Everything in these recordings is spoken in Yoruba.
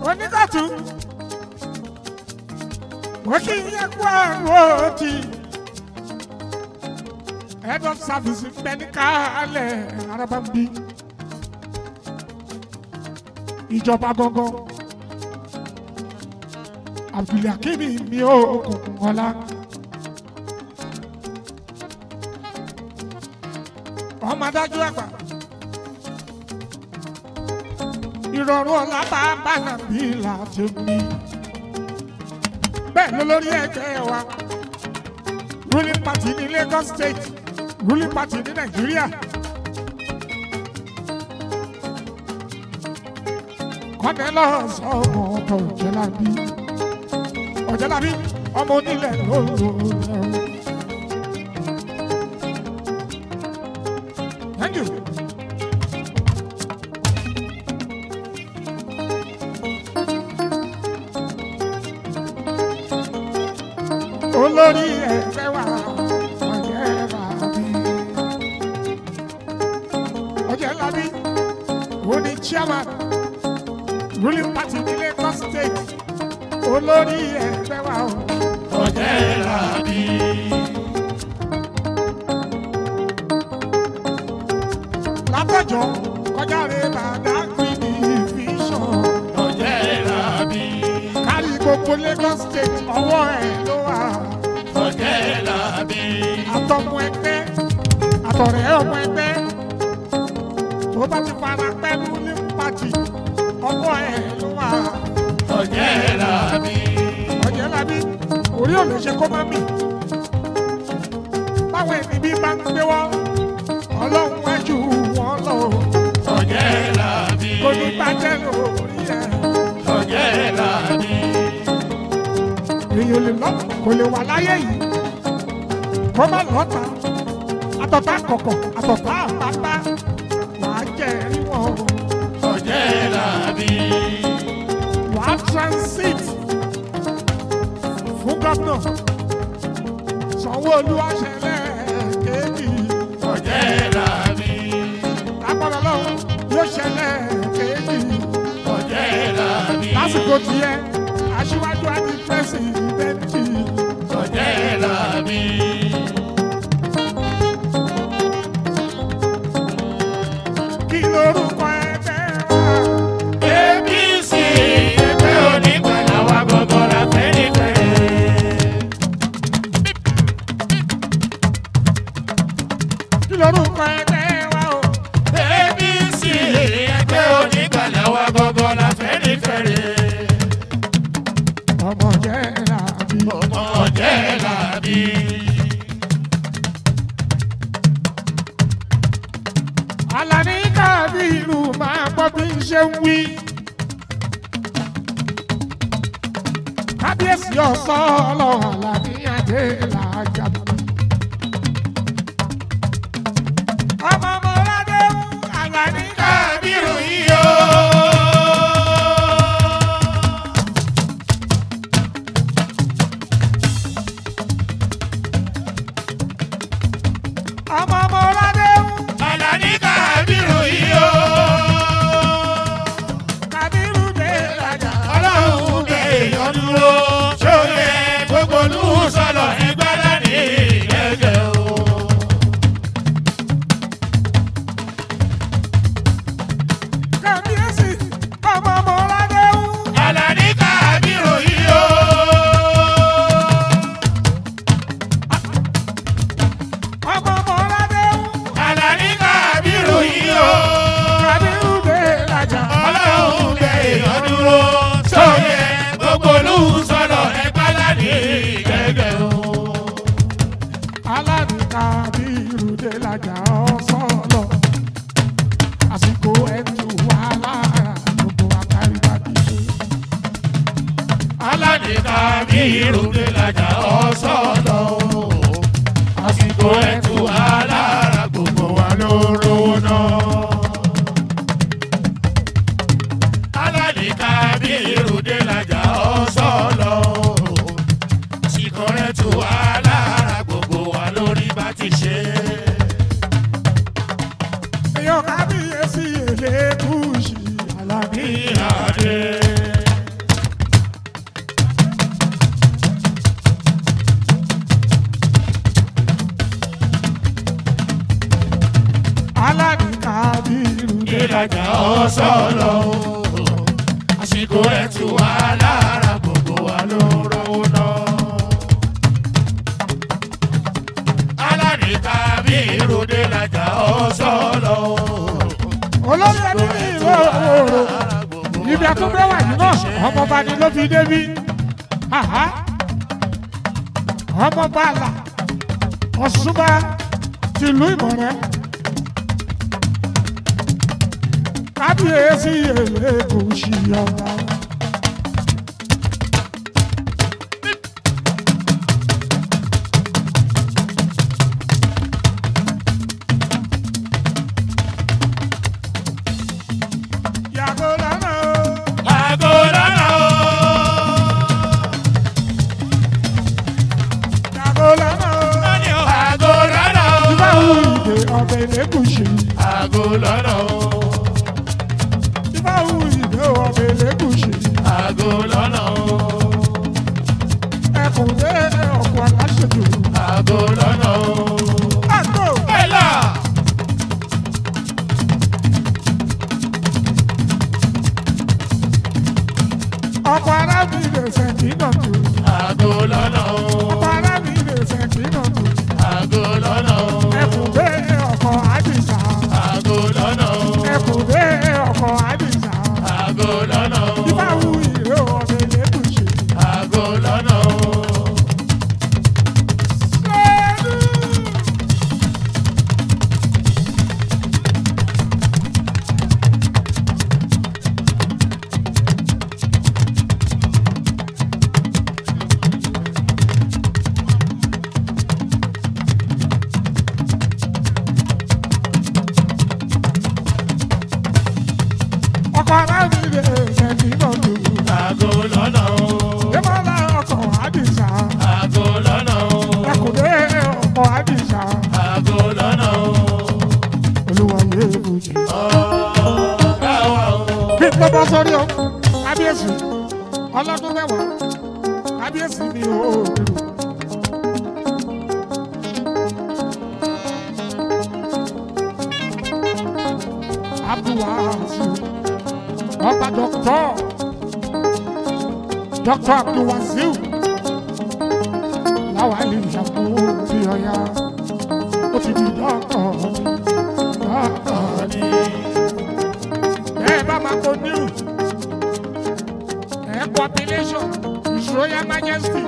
Oníkàtú wọ́n kì í yẹ kó àrùn òtí. Head of service ń bẹ ní kálẹ̀ araba ń bí. Ìjọba gangan Abdulhakeem mi ò kùnkùn ọlá. Ọmọ adájọ́ àgbà ìrọ̀rùn ọ̀la bàbá nàbí láti mi. Bẹ́ẹ̀ ló lórí ẹgbẹ́ wa ruling party ní Lagos State, ruling party ní Nàìjíríà. Kọ́nẹ́lọ́sì ọmọ ọ̀tọ̀ Ọ̀jẹ̀lábí Ọ̀jẹ̀lábí ọmọ onílẹ̀ ló lò ó. Thank you. Olórí ẹgbẹ́ wa Ọ̀jẹ̀lábí Ọ̀jẹ̀lábí òun ni chairman ruling party ní Lagos State, olórí ẹgbẹ́ wa o. Ọ̀jẹ̀lábí. Látọ̀jọ́ kọjá rẹ̀ bàdá gbìdì fíṣàn. Ọ̀jẹ̀lábí. Kárí gbogbo Lagos State ọwọ́ ẹ̀ ló wà. Ọ̀jẹ̀lábí. Àtọmọ ẹgbẹ́ àtọ̀rẹ́ ọmọ ẹgbẹ́ tó bá ti fara pẹ́ ruling party ọwọ́ ẹ̀ ló wà. Ọ̀jẹ̀lábí. Ọ̀jẹ̀lábí orí ò lè ṣe kó má mì. Báwo ẹni bí bá ń gbé wọ́n, Ọlọ́run á jù wọ́n lọ. Ọ̀jẹ̀lábí. Kò ní bàjẹ́ lórí ẹ̀. Ọ̀jẹ̀lábí. Èèyàn lè lọ kò lè wà láyé yìí. Kó má lọ́ta, àtọ̀tà kọ̀kọ̀, àtọ̀tà àpápá, wàá jẹ́ rí wọn. Ọ̀jẹ̀lábí. Wàá transit fún gómìnà Sanwó-Olú àṣẹlẹ̀ kejì. Ọ̀jẹ̀lábí. Lápọ̀lọ́ lọ́hùn yóò ṣẹlẹ̀ kejì. Ọ̀jẹ̀lábí. Lásìkò tiẹ̀, aṣíwájú á di pírẹ́sìdẹ́ǹtì. Ọ̀jẹ̀lábí. Kí lorúkọ ẹgbẹ́ wa? APC ẹgbẹ́ onígbàlà wa gbogbo la fẹ́ nífẹ̀ẹ́. Kí lorúkọ ẹgbẹ́ wa o? APC ẹgbẹ́ onígbàlà wa gbogbo la fẹ́ nífẹ̀ẹ́. Ọmọ Ọ̀jẹ̀lábí. Ọmọ Ọ̀jẹ̀lábí. Àlàní Kábírù máa gbọ́ bí n ṣe ń wí. Kábíyèsí ọ̀sán Àlàní Adélájà. Ọmọ Mọ́ládé Àlàní Kábírù yìí o. Ọmọ Mọ́ládé Àlàní Kábírù yìí o. Kábírù Délájà. Ọlọ́run bẹ èèyàn dúró. Ṣóyẹ gbogbo lù sọ̀lọ̀ ẹgbẹ́ lánìí gẹ́gẹ́ o. Kábíyèsí ọmọ Mọ́ládé Àlàní Kábírù yìí o. Ọmọ Mọ́ládé Àlàní Kábírù yìí o. Kábírù Délájà. Ọlọ́run bẹ èèyàn dúró. Ṣóyẹ gbogbo lù sọ̀lọ̀ ẹgbẹ́ lánìí gẹ́gẹ́ o. Àlàní Kábírù Délájà ọ̀sọ́lọ̀. Àsìkò ẹ̀tù wà lára gbogbo àkáríwá bí ṣe. Àlàní Kábírù Délájà ọ̀sọ́lọ̀ o. Àsìkò ẹ̀tù alára gbogbo wa ló rówó náà. Àlàní Kábírù Délájà ọ̀sọ́lọ̀ o. Àsìkò ẹ̀tù alára gbogbo wa lórí bá ti ṣe. Èèyàn kábíyèsí Elégùṣì Àlàní. Ìhàdé. Àsìkò ẹ̀ tù wá lára gbogbo wa ló ń rówó ná. Alani Kábírù dé lájà ọ̀sọ́lọ̀. Olórí ẹbí ní ìlú òòrò. Ibi àtúgbẹ́ wà yìí náà, ọmọọba ni ló fi débí. Ọmọọba àlà, Ọ̀ṣunba tìlú Ìmọ̀rẹ́. Kábíyèsí Elégùṣì ọba. Yàgò lọ́nà o. Àgọ́ lọ́nà o. Yàgò lọ́nà o. Àgọ́ lọ́nà o. Ìbá wù ìdè ọbẹ̀ Elégùṣì. Àgọ́ lọ́nà o. Ìbá wù ìdè ọbẹ̀ Elégùṣì. Àgọ́ lọ́nà o. Ẹkùn dé ọkọ̀ aláṣejù. Àgọ́ lọ́nà o. Àgọ́. Ẹ̀là. Ọkọ̀ ará mi lè sẹ̀kí náà tù. Àgọ́ lọ́nà o. Ọkọ̀ ará mi lè sẹ̀kí náà tù. Àgọ́ lọ́nà o. Ẹkùn dé ọkọ̀ àdìsá. Àgọ́ lọ́nà o. Ẹkùn dé ọkọ̀ àdìsá. Àgọ́ lọ́nà o. Ìbá wù ìdè ọbẹ̀ Elégùṣì. Àgọ́ lọ́nà o. Ọkọ̀ ará mi lè sẹ̀kí náà tù. Àgọ́ lọ́nà o. Débọ́lá ọkọ̀ àdìsá. Àgọ́ lọ́nà o. Ẹkùn dé ọkọ̀ àdìsá. Àgọ́ lọ́nà o. Olúwa yé bùjì. Ọ̀gá wa o. Kí n tó bọ́ sórí o, kábíyèsí, ọlọ́dún mẹ́wàá, kábíyèsí mi ò rò. Abdulwasiu, ọba dọ́kítọ̀, dọ́kítọ̀ Abdulwasiu, Láwálì Àmúbíọ́yá, ó ti di dọ́kítọ̀ mi, dọ́kítọ̀ mi. Ẹ bá máa kó news, ẹ kó appellation, His Royal Majesty,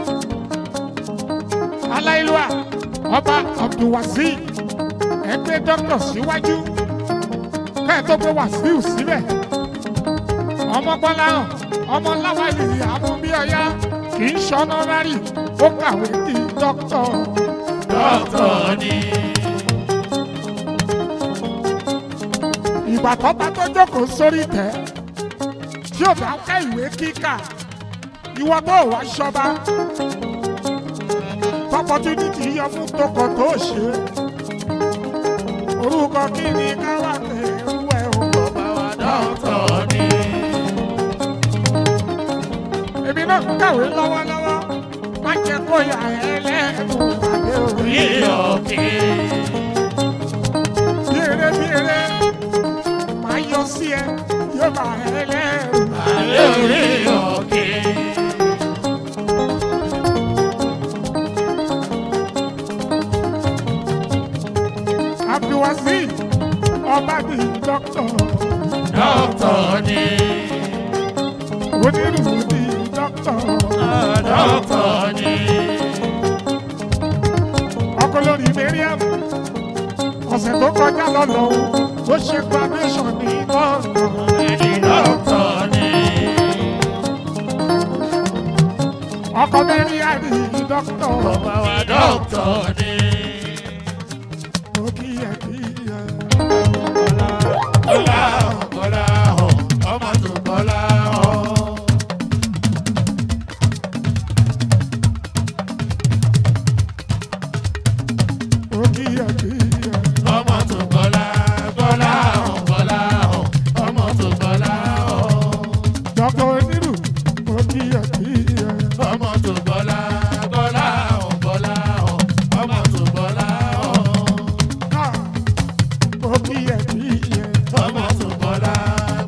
Aláìlúwà, ọba Abdulwasiu, ẹ gbé dọ́kítọ̀ síwájú kẹ́ẹ̀ tó gbé Wàsíù síbẹ̀. Ọmọ Gbọ́láhàn, ọmọ Láwálì Àmúbíọ́yá kì í ṣọ́nọ́rárì, ó kàwé di dọ́kítọ̀. Dọ́kítọ̀ ni. Ìgbà tó bá tó jókòó sórí ìtẹ́ tí ò bá ká ìwé kíkà, ìwọ tó wá ṣọba. Opportunity yọ fún tọkọ tó ṣe. Orúkọ kí ni ká wà pẹ̀lú ẹ̀ o? Ọba wa dọ́kítọ̀ ni. Èmi náà ń kàwé lọ́wọ́lọ́wọ́, má jẹ́ kó yà ẹ́ lẹ́nu àdé orí. Iyọ̀kí. Bí eré bí eré, máa yọ sí ẹ, yóò bá ẹ lẹ́rù. Àlẹ́ orí òkè. Abdulwasi, ọba di dọ́kítọ̀, Dọ́kítọ̀ ni. onírúurú di dọ́kítọ̀, Dọ́kítọ̀ ni. ọkọ lórí Mariam, ọ̀sẹ̀ tó kọjá lọ́lọ́ ó ṣe graduation ní London. Dọ́kítọ̀ ni. Ọkọ Mariam di dọ́kítọ̀, Ọba wa dọ́kítọ̀ ni. ó kí ẹ kí ẹ. Kọ́lá kọ́lá ọ̀ ọmọ tó kọ́lá ọ̀. Ó kí ẹ kí ẹ. Ọmọ tó kọ́lá kọ́lá ọ̀ kọ́lá ọ̀ ọmọ tó kọ́lá ọ̀. Dọ́kítọ̀ onírú, ó kí ẹ kí ẹ. Ọmọ tó kọ́lá kọ́lá ọ̀ kọ́lá ọ̀ ọmọ tó kọ́lá ọ̀. Ah, ó kí ẹ kí ẹ. Ọmọ tó kọ́lá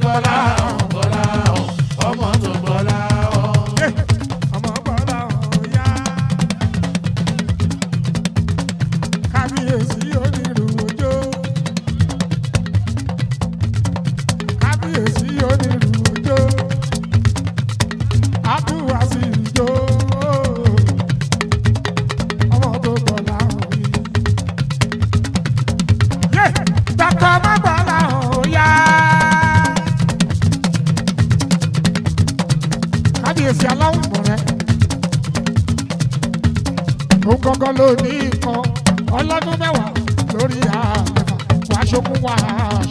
kọ́lá ọ̀ kọ́lá ọ̀ ọmọ tó Kábíyèsí aláwùmọ̀ rẹ̀. Ó gángan ló ní nǹkan ọlọ́dún mẹ́wàá lórí àgbẹ̀fà. Wàá ṣokùn wàá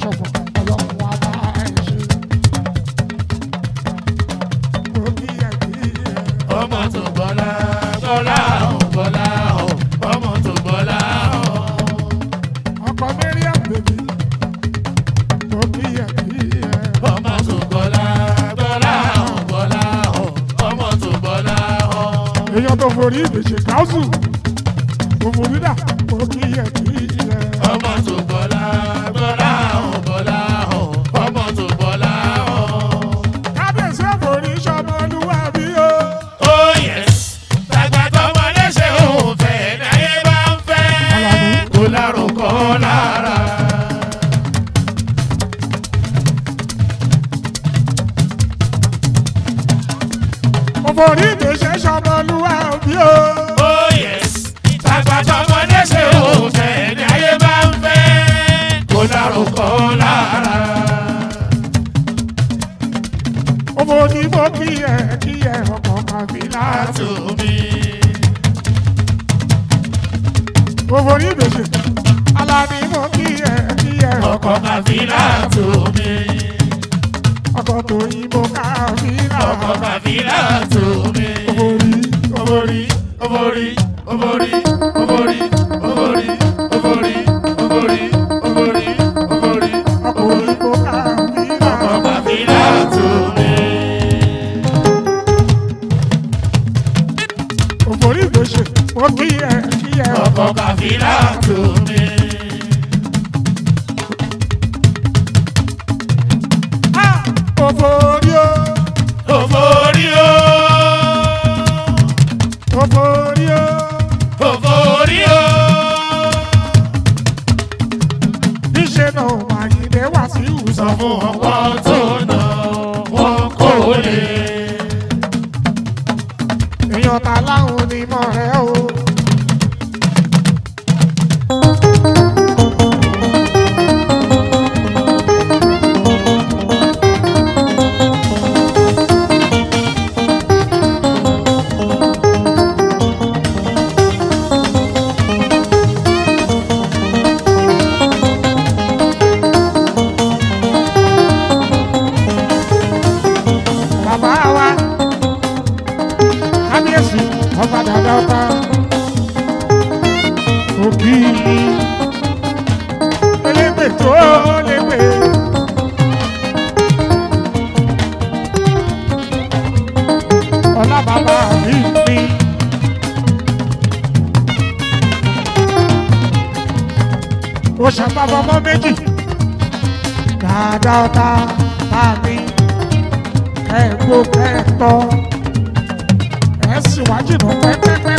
ṣọ̀fọ̀ ọlọ́run wàá bá ẹ ṣe. Mo kí ẹ kí ẹ. Ọmọ tó bọ́lá bọ́lá ọ̀ bọ́lá ọ̀ ọmọ tó bọ́lá ọ̀. Ọkọ Mariam bèbí. Mo kí ẹ kí ẹ. Ọmọ tó bọ́lá bọ́lá ọ̀ bọ́lá ọ̀ ọmọ tó bọ́lá ọ̀. Èèyàn tó forí ìbèṣe káúsù. Òmùrídà mo kí ẹ kí ẹ. Ọmọ tó bọ́lá bọ́lá ọ̀ bọ́lá ọ̀ ọmọ tó bọ́lá ọ̀. Kábíyèsí òforí sọmọlúwàbí o. Oh yes, tàgbà tọmọ léṣe òun fẹ́ láyé bá ń fẹ́. Kò lárúkọ lára. Òforí ìbèṣe sọmọlúwàbí o. Oh yes, tàgbà tọmọ léṣe òun fẹ́ láyé bá ń fẹ́. Kò lárúkọ lára. Òforí mo kí ẹ kí ẹ ọkọ̀ kàbílà. Àtúnmí. Òforí ìbèṣe Alani mo kí ẹ kí ẹ Ọkọ̀ kàfílà tùmí. ọkọ̀ tó yìnbó kàbílà. Ọkọ̀ kàfílà tùmí. Òforí Oborí, oborí, oborí, oborí, oborí, oborí, oborí, oborí, oborí. ọkọ̀ òyìnbó kàbílà. Ọkọ̀ kàfílà tùmí. Òforí ìbèṣe mo kí ẹ kí ẹ Ọkọ̀ kàfílà tùmí. Ah! Òforí o. Oborí o. Òforí o. Oborí o. Níṣẹ́ náà Àyìndé wá sí Sọ ìwòsàn. fún ọkọ̀ tó nà wọ́n kò lè. Èèyàn ta láwọn onímọ̀ rẹ̀ o. Bàbá wa kábíyèsí ọba dàda ọba òkì elégbè tó légbè. Ọlá bàbá mi mi. Ó ṣàbàbà ọmọ méjì dàda ọba bá mi kẹ́ẹ̀gbó kẹ́ẹ̀tọ́ ẹ sì wá jìnnà pẹ́pẹ́pẹ́.